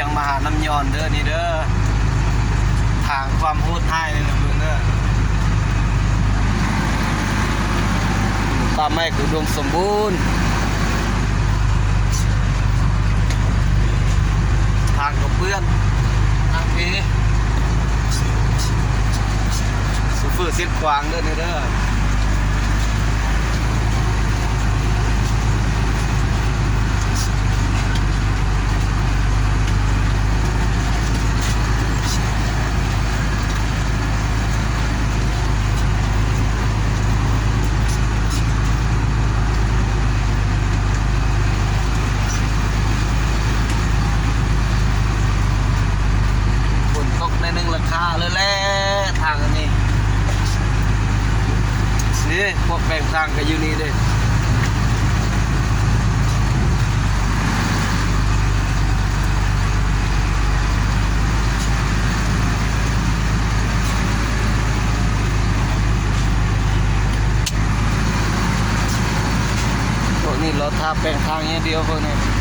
ຽງມາຫານ້ຳຍອນເດີ ນີ້ເດີ ທາງຄວາມໂຫດຮ້າຍນີ້ນະ ເບິ່ງເດີ ປ່າໄມ້ກະອຸດົມສົມບູນ ທາງກະເປື້ອນ ທາງເພ ໂຊເຟີເຊັດຂວາງເດີ ນີ້ເດີ. ຝົນຕົກໜ້ອຍໜຶ່ງລະຄາເລີຍແຫຼະ ທາງອັນນີ້ ນີ້ ພວກແປງທາງກະຢູ່ນີ້ເດ້. ພວກນີ້ລໍຖ້າແປງທາງຢ່າງດຽວ ພວກນີ້